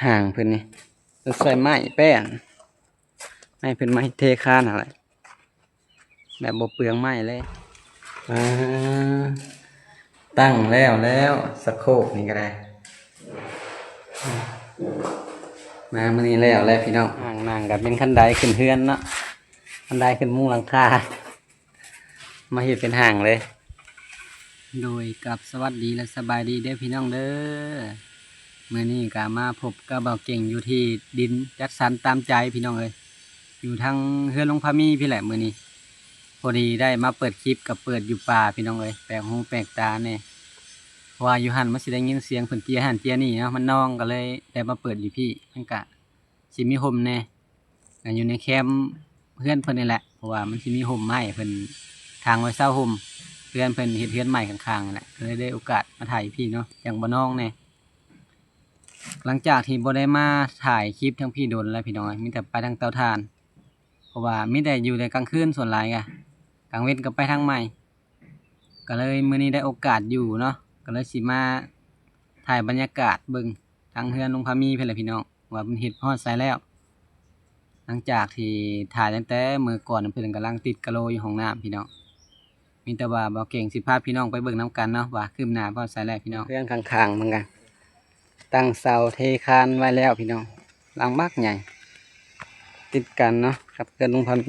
ຫ້າງເພິ່ນນີ້ ເພິ່ນໃຊ້ໄມ້ແປ້ນ ໃຫ້ເພິ່ນມາເທຄານຫັ້ນແຫຼະ ແບບບໍ່ເປືອງໄມ້ເລີຍ. ອ່າ ຕັ້ງແລ້ວແລ້ວ ສະໂຄກນີ້ກໍໄດ້ ມາມື້ນີ້ແລ້ວແລ້ວພີ່ນ້ອງ. ຫ້າງນາງກໍເປັນຄັນໄດຂຶ້ນເຮືອນເນາະ ຄັນໄດຂຶ້ນມຸງຫຼັງຄາ ມາເຮັດເປັນຫ້າງເລີຍ. ໂດຍ ກັບສະຫວັດດີ ແລະ ສະບາຍດີເດີພີ່ນ້ອງເດີ. ມື້ນີ້ກໍມາພົບກັບບ່າວເກັ່ງຢູ່ທີ່ດິນຈັດສັນຕາມໃຈພີ່ນ້ອງເອີຍ ຢູ່ທາງເຮືອນລຸງພາມີພີ້ແຫຼະມື້ນີ້. ພໍດີໄດ້ມາເປີດຄລິບ ກໍເປີດຢູ່ປ່າພີ່ນ້ອງເອີຍ ແປກຫູແປກຕາແດ່ ເພາະວ່າຢູ່ຫັ້ນມັນຊິໄດ້ຍິນສຽງເພິ່ນເຈຍຫັ້ນເຈຍນີ້ເນາະ ມັນນອງ ກໍເລີຍໄດ້ມາເປີດຢູ່ພີ້ ມັນກະຊິມີຮົ່ມແດ່. ກໍຢູ່ໃນແຄມເຮືອນເພິ່ນນີ້ແຫຼະ ເພາະວ່າມັນຊິມີຮົ່ມໄມ້ ເພິ່ນຖາງໄວ້ເຊົາຮົ່ມ ເຮືອນເພິ່ນເຮັດເຮືອນໃໝ່ຂ້າງໆ ນັ້ນແຫຼະ ກໍເລີຍໄດ້ໂອກາດມາຖ່າຍຢູ່ພີ້ເນາະ ຈັ່ງບໍ່ນອງແດ່. ຫຼັງຈາກທີ່ບໍ່ໄດ້ມາຖ່າຍຄລິບທາງພີ້ດົນແລ້ວພີ່ນ້ອງ ມີແຕ່ໄປທາງເຕົາຖ່ານ ເພາະວ່າມີແຕ່ຢູ່ແຕ່ກາງຄືນ ສ່ວນຫຼາຍກະກາງເວັນກໍໄປທາງໃໝ່ ກໍເລີຍມື້ນີ້ໄດ້ໂອກາດຢູ່ເນາະ ກໍເລີຍຊິມາຖ່າຍບັນຍາກາດເບິ່ງທາງເຮືອນລຸງພາມີເພິ່ນແຫຼະພີ່ນ້ອງ ວ່າເພິ່ນເຮັດຮອດໃສແລ້ວ. ຫຼັງຈາກທີ່ຖ່າຍຕັ້ງແຕ່ມື້ກ່ອນ ເພິ່ນກຳລັງຕິດກະໂຫຼຢູ່ຫ້ອງນ້ຳພີ່ນ້ອງ. ມີແຕ່ວ່າບ່າວເກັ່ງຊິພາພີ່ນ້ອງໄປເບິ່ງນຳກັນເນາະ ວ່າຄືບໜ້າຮອດໃສແລ້ວພີ່ນ້ອງ. ເຮືອນຂ້າງໆ ເບິ່ງກັນ ຕັ້ງເສົາເທຄານໄວ້ແລ້ວພີ່ນ້ອງ ຫຼັງບັກໃຫຍ່ ຕິດກັນເນາະ ກັບເຮືອນລຸງພາມີ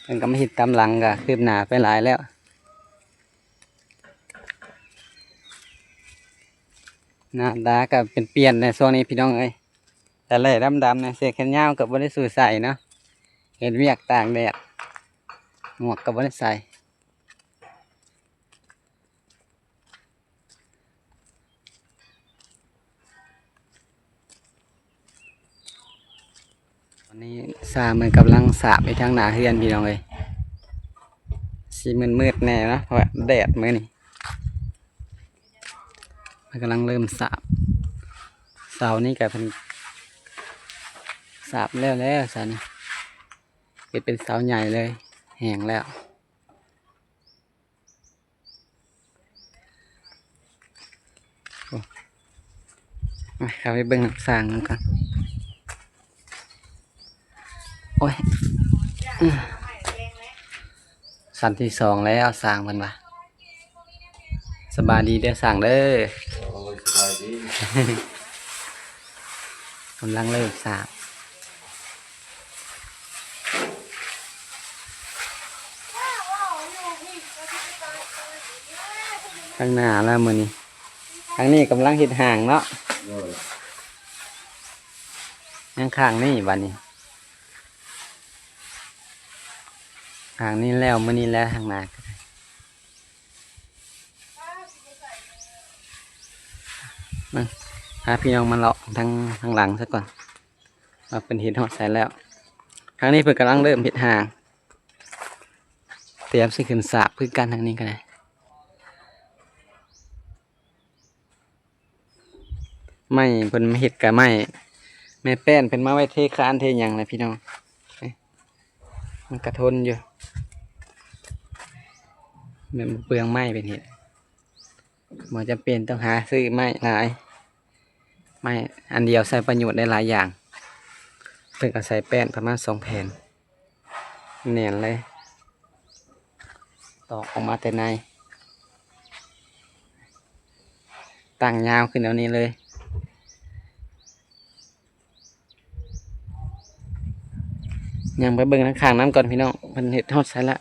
ເພິ່ນກໍມາເຮັດຕາມຫຼັງ ກໍຄືບໜ້າໄປຫຼາຍແລ້ວ. ໜ້າຕາກໍປ່ຽນໆ ໃນຊ່ວງນີ້ພີ່ນ້ອງເອີຍ ແຕ່ແລ້ດຳໆ ໃນເສື້ອແຂນຍາວກໍບໍ່ໄດ້ສູ່ໃສ່ເນາະ ເຮັດວຽກຕາກແດດ ໝວກກໍບໍ່ໄດ້ໃສ່. ຕອນນີ້ຊ່າງເພິ່ນກຳລັງສາບຢູ່ທາງໜ້າເຮືອນພີ່ນ້ອງເອີຍ ຊິມືດໆ ແດ່ເນາະ ເພາະວ່າແດດມື້ນີ້ ເພິ່ນກຳລັງເລີ່ມສາບ ເສົານີ້ກໍເພິ່ນສາບແລ້ວແລ້ວ ເສົານີ້ເຮັດເປັນເສົາໃຫຍ່ເລີຍ ແຫ້ງແລ້ວ. ໂອ້ ມາ ເຂົ້າໄປເບິ່ງນຳຊ່າງນຳກັນ. ໂອ້ຍ ອື ຊັ້ນທີສອງແລ້ວ ຊ່າງເພິ່ນວ່າ. ສະບາຍດີເດີຊ່າງເດີ. ໂອ້ຍ ສະບາຍດີ. ກຳລັງເລີ່ມສ້າງ. ທາງໜ້າແລ້ວມື້ນີ້ ທາງນີ້ກຳລັງເຮັດຫ້າງເນາະ. ໂດຍ ຍັງຂ້າງນີ້ບັດນີ້ ຂ້າງນີ້ແລ້ວ ມື້ນີ້ແລ້ວ ທາງໜ້າ. ມາ ພາພີ່ນ້ອງມາເລາະທາງ ທາງຫຼັງຊະກ່ອນ ວ່າເພິ່ນເຮັດຮອດໃສແລ້ວ. ທາງນີ້ເພິ່ນກຳລັງເລີ່ມເຮັດຫ້າງ ຕຽມຊິຂຶ້ນສາບຄືກັນ ທາງນີ້ກໍໄດ້. ໄມ້ເພິ່ນມາເຮັດກະໄມ້ ໄມ້ແປ້ນເພິ່ນມາໄວ້ເທຄານເທຫຍັງແຫຼະພີ່ນ້ອງ. ມັນກະທົນຢູ່ ແມ່ນບໍ່ເປືອງໄມ້ເພິ່ນເຮັດ ບໍ່ຈຳເປັນຕ້ອງຫາຊື້ໄມ້ຫຼາຍ ໄມ້ອັນດຽວໃຊ້ປະໂຫຍດໄດ້ຫຼາຍຢ່າງ. ເພິ່ນກະໃສ່ແປ້ນປະມານສອງແຜ່ນ ແໜ້ນເລີຍ ຕອກອອກມາແຕ່ໃນ ຕັ້ງຍາວຂຶ້ນແນວນີ້ເລີຍ. ຍ່າງໄປເບິ່ງທາງຂ້າງນຳກ່ອນພີ່ນ້ອງ ເພິ່ນເຮັດຮອດໃສລະ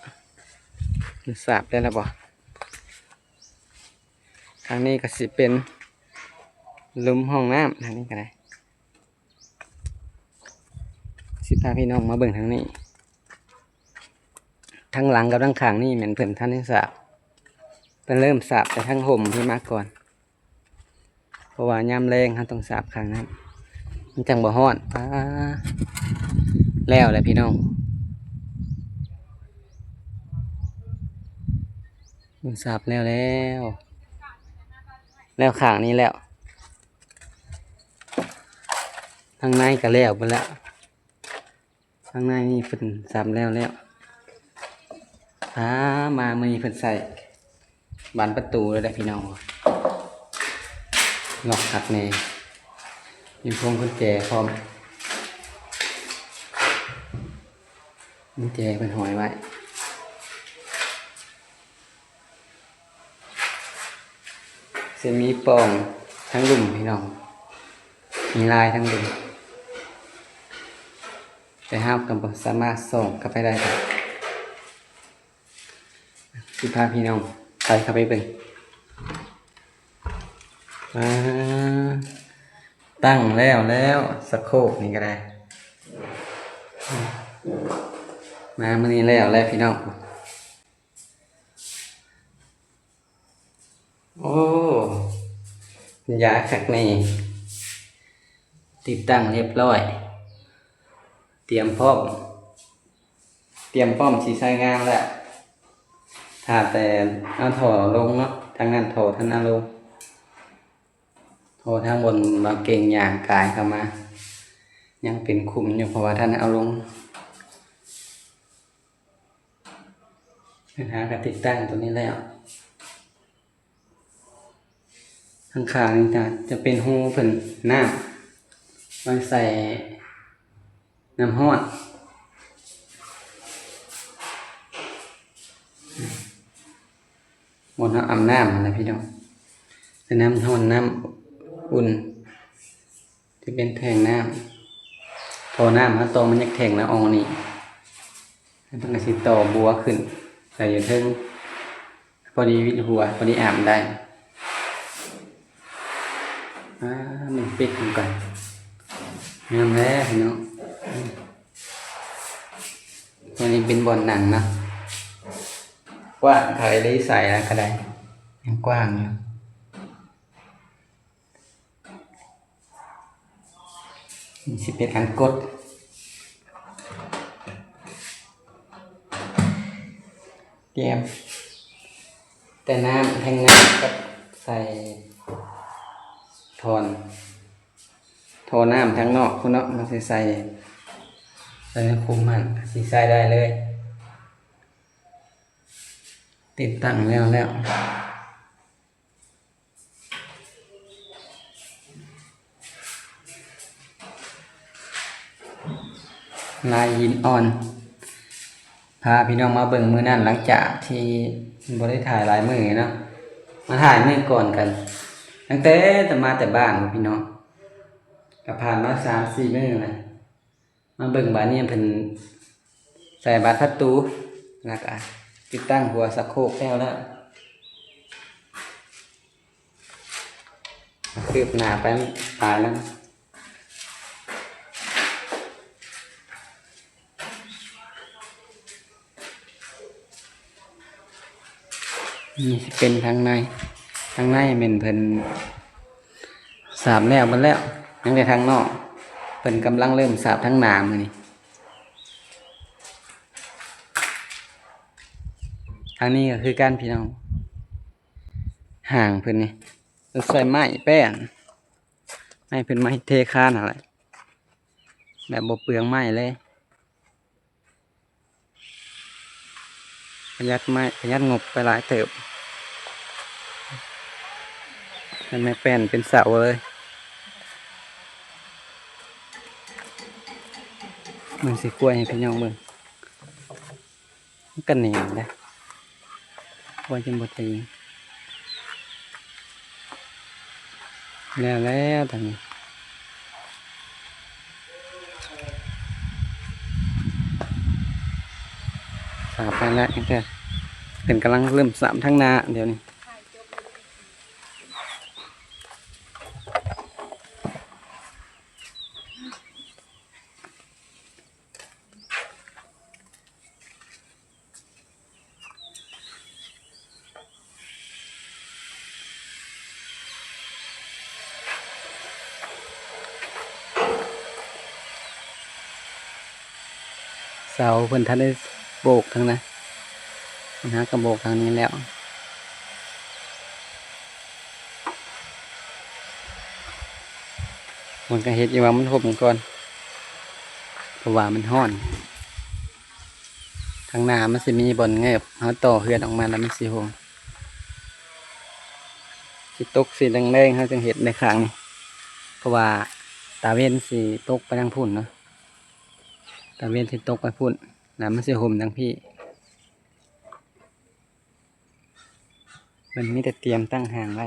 ເພິ່ນສາບໄດ້ລະບໍ່. ທາງນີ້ກໍຊິເປັນລຸ່ມຫ້ອງນ້ຳ ທາງນີ້ກໍໄດ້. ຊິພາພີ່ນ້ອງມາເບິ່ງທາງນີ້ ທາງຫຼັງກັບທາງຂ້າງນີ້ແມ່ນເພິ່ນທັນໄດ້ສາບ ເພິ່ນເລີ່ມສາບແຕ່ທາງຮົ່ມພີ້ມາກ່ອນ ເພາະວ່າຍາມແລ້ງເຮົາຕ້ອງສາບຂ້າງນັ້ນ ມັນຈັ່ງບໍ່ຮ້ອນ. ປາ ແລ້ວແຫຼະພີ່ນ້ອງ ເພິ່ນສາບແລ້ວແລ້ວ ແລ້ວຂ້າງນີ້ແລ້ວ ທາງໃນກໍແລ້ວເບິດແລ້ວ ທາງໃນນີ້ເພິ່ນສາບແລ້ວແລ້ວ. ອາ ມາມື້ນີ້ເພິ່ນໃສ່ບານປະຕູແລ້ວເດີພີ່ນ້ອງ ລັອກຄັກແນ່. ມີພວງກຸນແຈພ້ອມ ກຸນແຈເພິ່ນຫ້ອຍໄວ້. ຊິມີປ່ອງທາງລຸ່ມພີ່ນ້ອງ ມີລາຍທາງລຸ່ມ ແຕ່ເຮົາກໍບໍ່ສາມາດສ່ອງເຂົ້າໄປໄດ້. ຊິພາພີ່ນ້ອງໄປເຂົ້າໄປເບິ່ງ. ອ່າ ຕັ້ງແລ້ວແລ້ວ ສະໂຄກນີ້ກໍໄດ້ ມາມື້ນີ້ແລ້ວແລ້ວພີ່ນ້ອງ. ໂອ້ ຢາກຄັກແນ່ ຕິດຕັ້ງຮຽບຮ້ອຍ ຕຽມພ້ອມ ຕຽມພ້ອມຊິໃຊ້ງານແລ້ວ. ຖ້າແຕ່ເອົາທໍ່ລົງເນາະ ທາງນັ້ນທໍ່ທັນເອົາລົງ ທໍ່ທາງບົນບ່າວເກັ່ງຍ່າງກາຍເຂົ້າມາ ຍັງເປັນຂຸມຢູ່ ເພາະວ່າທັນເອົາລົງ. ເພິ່ນຫາກະຕິດຕັ້ງໂຕນີ້ແລ້ວ. ທາງຂ້າງນີ້ຈະ ຈະເປັນຮູເພິ່ນນ້ຳ ໄວ້ໃສ່ນ້ຳຮ້ອນ ບ່ອນເຮົາອາບນ້ຳຫັ້ນນະພີ່ນ້ອງ ໃສ່ນ້ຳຮ້ອນ ນ້ຳອຸ່ນ ທີ່ເປັນແທງນ້ຳ ທໍ່ນ້ຳເຮົາຕໍ່ມາຈາກແທງລະອອງນີ້ ແລ້ວເພິ່ນກໍຊິຕໍ່ບົວຂຶ້ນໃສ່ຢູ່ເທິງ ພໍດີວິດຫົວ ພໍດີອາບໄດ້. ອ່າ ມັນປິດມັນກ່ອນ ງາມແລ້ວພີ່ນ້ອງ. ອັນນີ້ເປັນບ່ອນນັ່ງເນາະ ກວ້າງເທົ່າໃດ ໃສ່ແລ້ວກໍໄດ້ ຍັງກວ້າງຢູ່. ນີ້ຊິເປັນອັນກົດ ຕຽມແຕ່ນ້ຳ ແທງນ້ຳກັບໃສ່ທ່ອນ ທໍ່ນ້ຳທາງນອກພຸ້ນເນາະ ມັນຊິໃສ່ ໃສ່ໃນຂຸມຫັ້ນ ຊິໃສ່ໄດ້ເລີຍ. ຕິດຕັ້ງແລ້ວແລ້ວ. ລາຍຫີນອ່ອນ ພາພີ່ນ້ອງມາເບິ່ງມື້ນັ້ນ ຫຼັງຈາກທີ່ບໍ່ໄດ້ຖ່າຍຫຼາຍມື້ເນາະ ມາຖ່າຍມື້ກ່ອນກັນ ຕັ້ງແຕ່ ແຕ່ມາແຕ່ບ້ານພີ່ນ້ອງ ກໍຜ່ານມາສາມສີ່ມື້ແລ້ວ. ມາເບິ່ງບາດນີ້ເພິ່ນໃສ່ບາດປະຕູ ແລ້ວກະຕິດຕັ້ງຫົວສະໂຄກແລ້ວລະ ຄືບໜ້າໄປຫຼາຍແລ້ວ. ນີ້ຊິເປັນທາງໃນ ທາງໃນແມ່ນເພິ່ນສາບແລ້ວເບິດແລ້ວ ຍັງແຕ່ທາງນອກ ເພິ່ນກຳລັງເລີ່ມສາບທາງໜ້າມື້ນີ້. ທາງນີ້ກໍຄືກັນພີ່ນ້ອງ ຫ້າງເພິ່ນນີ້ ເພິ່ນໃຊ້ໄມ້ແປ້ນ ໃຫ້ເພິ່ນມາເທຄານຫັ້ນແຫຼະ ແບບບໍ່ເປືອງໄມ້ເລີຍ. ປະຢັດໄມ້ ປະຢັດງົບໄປຫຼາຍເຕີບ ໃຫ້ໄມ້ແປ້ນເປັນເສົາເລີຍ. ມັນຊິກວຍໃຫ້ພີ່ນ້ອງເບິ່ງ ມັນກະໜຽວເດ້ ກວຍຈົນບໍ່ຕີງ. ແລ້ວແລ້ວທາງນີ້ ສາບໄປແລ້ວ ເພິ່ນກຳລັງເລີ່ມສາບທາງໜ້າດຽວນີ້. ເສົາເພິ່ນທັນໄດ້ໂບກທາງນັ້ນ ເພິ່ນຫາກະໂບກທາງນີ້ແລ້ວ. ມັນກະເຮັດຢູ່ວ່າມັນຫົ່ມກ່ອນ ເພາະວ່າມັນຮ້ອນ. ທາງໜ້າມັນຊິມີບ່ອນເງີບ ເຮົາຕໍ່ເຮືອນອອກມາແລ້ວມັນຊິໂຮງ ຊິຕົກຊິແລງໆ ເຮົາຈຶ່ງເຮັດໃນຂ້າງນີ້ ເພາະວ່າ ຕາເວັນຊິຕົກໄປທາງພຸ້ນເນາະ, ຕາເວັນຊິຕົກໄປພຸ້ນ ນ້ຳມັນຊິຫົ່ມທາງພີ້. ເພິ່ນມີແຕ່ຕຽມຕັ້ງຫ້າງໄວ້.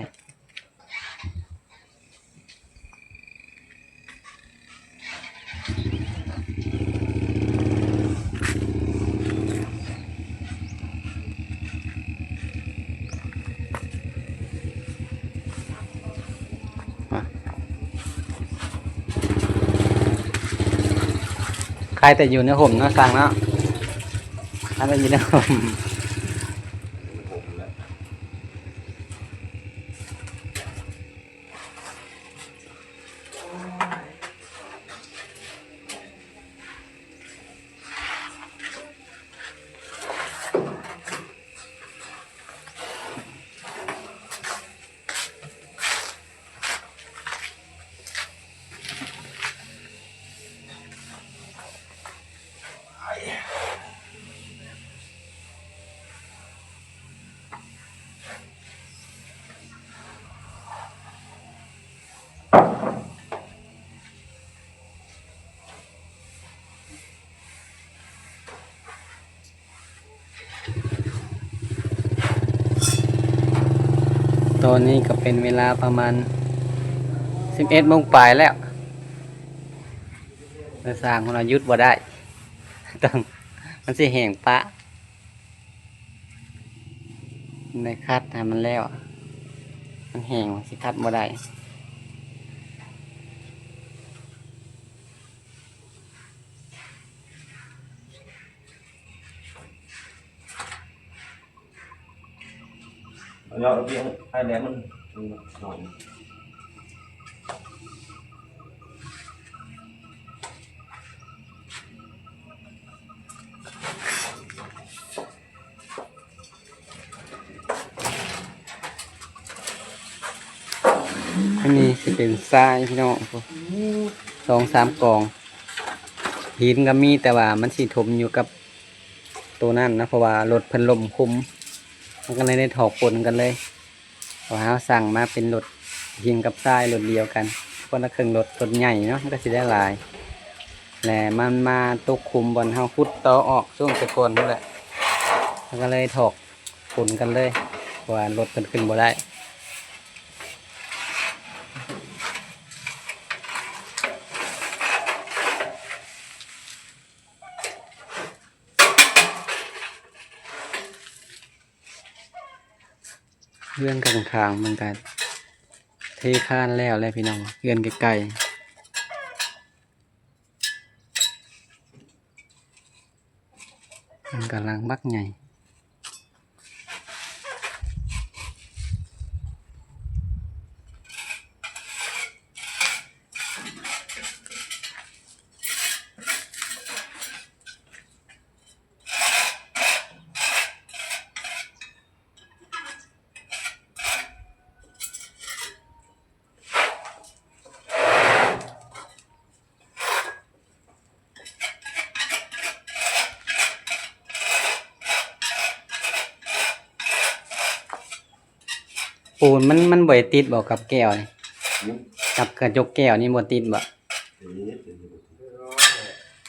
ຄາຍແຕ່ຢູ່ໃນຮົ່ມເນາະ ຊ່າງເນາະ, ຄາຍແຕ່ຢູ່ໃນຮົ່ມ. ຕອນນີ້ກໍເປັນເວລາປະມານສິບເອັດໂມງປາຍແລ້ວ, ແຕ່ຊ່າງຂອງເຮົາຢຸດບໍ່ໄດ້, ຕ້ອງ ມັນຊິແຫ້ງປະ. ໄດ້ຂັດໃຫ້ມັນແລ້ວ, ມັນແຫ້ງ ມັນຊິຂັດບໍ່ໄດ້. ເອົາເນາະ ເອົາເອົາໃຫ້ແດດມັນ ອືມ ໜ້ອຍ. ອັນນີ້ຊິເປັນຊາຍພີ່ນ້ອງ ສອງສາມກອງ, ຫີນກໍມີ ແຕ່ວ່າມັນຊິຖົມຢູ່ກັບໂຕນັ້ນນະ ເພາະວ່າລົດເພິ່ນລົ້ມຄຸມ, ມັນກໍເລີຍໄດ້ຖອກປົນກັນເລີຍ. ເພາະວ່າເຮົາສັ່ງມາເປັນລົດຫີນກັບຊາຍລົດດຽວກັນ ຄົນລະເຄິ່ງລົດ, ລົດໃຫຍ່ເນາະ ມັນກໍຊິໄດ້ຫຼາຍ. ແລະມັນມາຕົກຂຸມບ່ອນເຮົາຂຸດຕໍ່ອອກຊ່ວງແຕ່ກ່ອນພຸ້ນແຫຼະ, ເຮົາກໍເລີຍຖອກປົນກັນເລີຍ ເພາະວ່າລົດເພິ່ນຂຶ້ນບໍ່ໄດ້. ເຮືອນຂ້າງໆ ມັນກະເທຄານແລ້ວແຫຼະພີ່ນ້ອງ, ເຮືອນໃກ້ໆ ມັນກຳລັງບັກໃຫຍ່. ປູນມັນ ມັນບໍ່ໄດ້ຕິດບໍ່ກັບແກ້ວນີ້? ຫືມ? ກັບກະຈົກແກ້ວນີ້ບໍ່ຕິດບໍ່? ຕິດ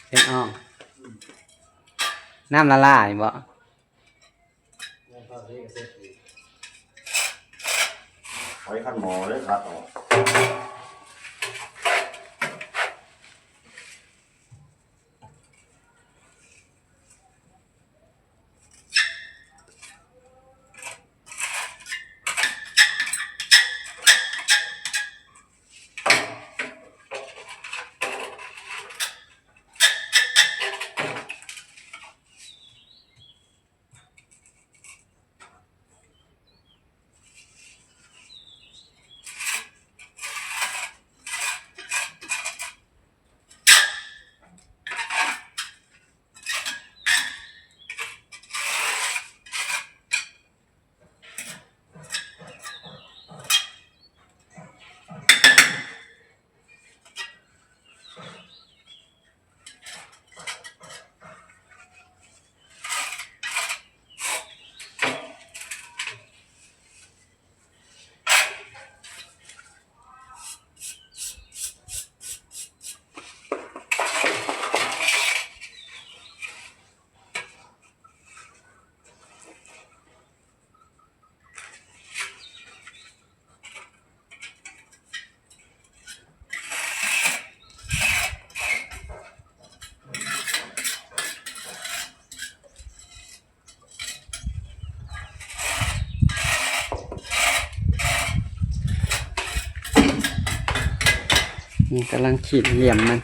ເປັນອອກ. ນ້ຳລະລາຍບໍ່? ໄວ້ຄັນໝໍ້ເດີ ຄັດອອກ. ເ ນີ້ກຳລັງຂີດຫຼ່ຽມມັນ.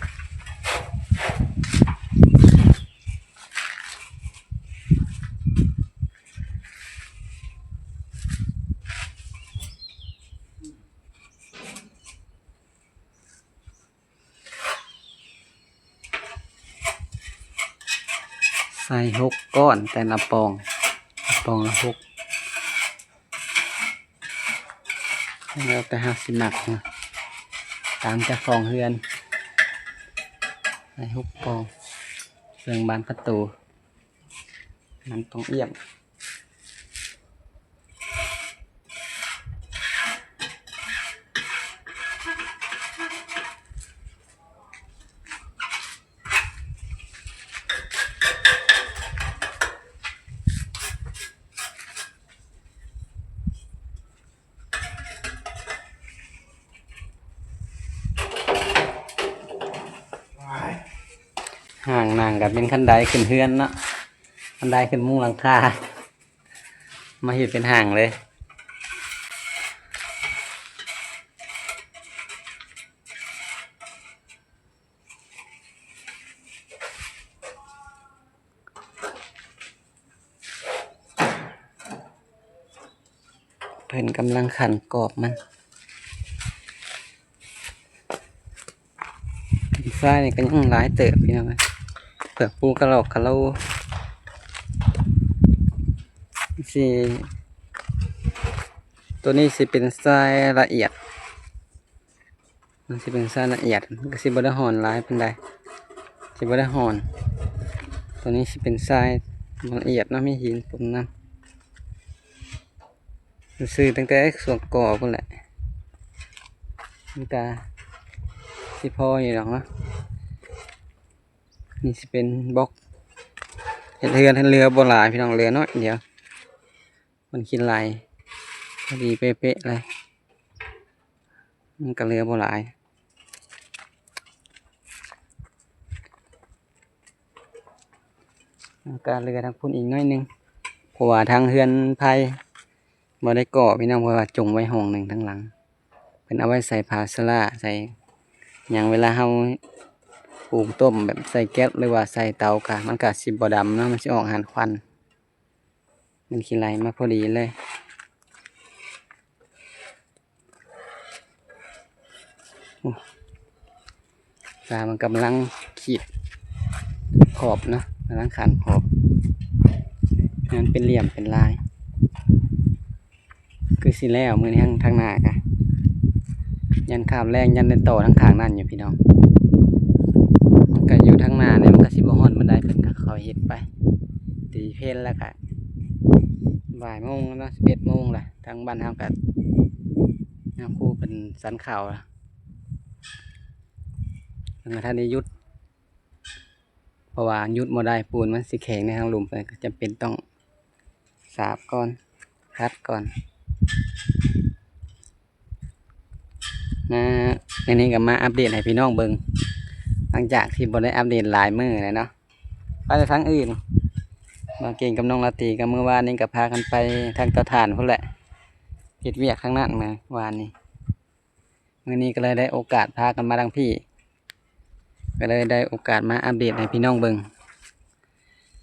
ໃສ່ຫົກກ້ອນແຕ່ລະປ່ອງ, ປ່ອງລະຫົກ ແລ້ວແຕ່ເຮົາຊິມັກນະ ຕາມເຈົ້າຂອງເຮືອນ. ໃສ່ຫົກປ່ອງ ເຊິ່ງບານປະຕູ ມັນຕ້ອງອຽບ. ຫ້າງນັ່ງກໍເປັນຄັນໄດຂຶ້ນເຮືອນເນາະ, ຄັນໄດຂຶ້ນມຸງຫຼັງຄາ ມາເຮັດເປັນຫ້າງເລີຍ. ເພິ່ນກຳລັງຂັນກອບມັນ. ຊາຍນີ້ກໍຍັງຫຼາຍເຕີບພີ່ນ້ອງເອີຍ, ເຜືອກປູກະຫຼອກກະໂຫຼ. ຊິ ໂຕນີ້ຊິເປັນຊາຍລະອຽດ. ມັນຊິເປັນຊາຍລະອຽດ, ມັນກໍຊິບໍ່ໄດ້ຫ່ອນຫຼາຍປານໃດ, ຊິບໍ່ໄດ້ຫ່ອນ. ໂຕນີ້ຊິເປັນຊາຍລະອຽດເນາະ, ມີຫີນປົນນຳ. ຊື້ຕັ້ງແຕ່ຊ່ວງກໍ່ພຸ້ນແຫຼະ, ມັນກະຊິພໍຢູ່ດອກເນາະ. ນີ້ຊິເປັນບລັອກເຮັດເຮືອນ, ເຮືອນເຫຼືອບໍ່ຫຼາຍພີ່ນ້ອງ, ເຫຼືອໜ້ອຍດຽວ. ມັນຂີ້ໄຫຼພໍດີເປະໆເລີຍ, ມັນກໍເຫຼືອບໍ່ຫຼາຍ. ມັນກໍເຫຼືອທາງພຸ້ນອີກໜ້ອຍໜຶ່ງ, ເພາະວ່າທາງເຮືອນໄຜ່ບໍ່ໄດ້ກໍ່ພີ່ນ້ອງ, ເພາະວ່າຈົງໄວ້ຫ້ອງໜຶ່ງທາງຫຼັງ. ເພິ່ນເອົາໄວ້ໃສ່ພາຊະລາ ໃສ່ຫຍັງ, ເວລາເຮົາປຸງຕົ້ມແບບໃສ່ແກັສ ຫຼືວ່າໃສ່ເຕົາກະ ມັນກະຊິບໍ່ດຳເນາະ, ມັນຊິອອກຫານຄວັນ. ມັນຂີ້ໄຫຼມາພໍດີເລີຍ. ໂອ້ ຕາມັນກຳລັງຂີດຂອບເນາະ, ກຳລັງຂັນຂອບໃຫ້ມັນເປັນຫຼ່ຽມເປັນລາຍ. ຄືຊິແລ້ວມື້ນີ້ ທາງ ທາງໜ້າກະ ຍັນຄາບແລງ ຍັນໄດ້ຕໍ່ທາງຂ້າງນັ້ນຢູ່ພີ່ນ້ອງ. ມັນກະຢູ່ທາງໜ້ານີ້ ມັນກະຊິບໍ່ຮ້ອນປານໃດ, ເພິ່ນກະຄ່ອຍເຮັດໄປ. ຕີເພນແລ້ວກະບ່າຍໂມງແລ້ວເນາະ, ສິບເອັດໂມງລະ. ທາງບ້ານເຮົາກະ ຍາຄູເພິ່ນສັນເຂົ້າລະ, ຍັງບໍ່ທັນໄດ້ຢຸດ. ເພາະວ່າຢຸດບໍ່ໄດ້, ປູນມັນຊິແຂງໃນທາງລຸ່ມ, ກໍຈຳເປັນຕ້ອງສາບກ່ອນ, ຂັດກ່ອນ. ມາ ໃນນີ້ກໍມາອັບເດດໃຫ້ພີ່ນ້ອງເບິ່ງ, ຫຼັງຈາກທີ່ບໍ່ໄດ້ອັບເດດຫຼາຍມື້ແລ້ວເນາະ. ໄປທາງອື່ນ, ບ່າວເກັ່ງກັບນ້ອງລາຕີກໍ ມື້ວານນີ້ກໍພາກັນໄປທາງເຕົາຖ່ານພຸ້ນແຫຼະ, ເຮັດວຽກທາງນັ້ນມື້ວານນີ້. ມື້ນີ້ກໍເລີຍໄດ້ໂອກາດພາກັນມາທາງພີ້, ກໍເລີຍໄດ້ໂອກາດມາອັບເດດໃຫ້ພີ່ນ້ອງເບິ່ງ.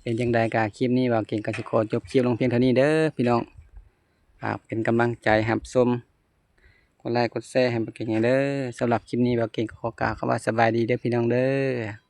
ເປັນຈັ່ງໃດກໍຄລິບນີ້ ບ່າວເກັ່ງກໍຊິຂໍຈົບຄລິບລົງພຽງເທົ່ານີ້ເດີພີ່ນ້ອງ. ຝາກເປັນກຳລັງໃຈຮັບຊົມ, ກົດໄລກົດແຊໃຫ້ບ່າວເກັ່ງແດ່ເດີ. ສຳລັບຄລິບນີ້ ບ່າວເກັ່ງກໍຂໍກ່າວຄຳວ່າສະບາຍດີເດີພີ່ນ້ອງເດີ.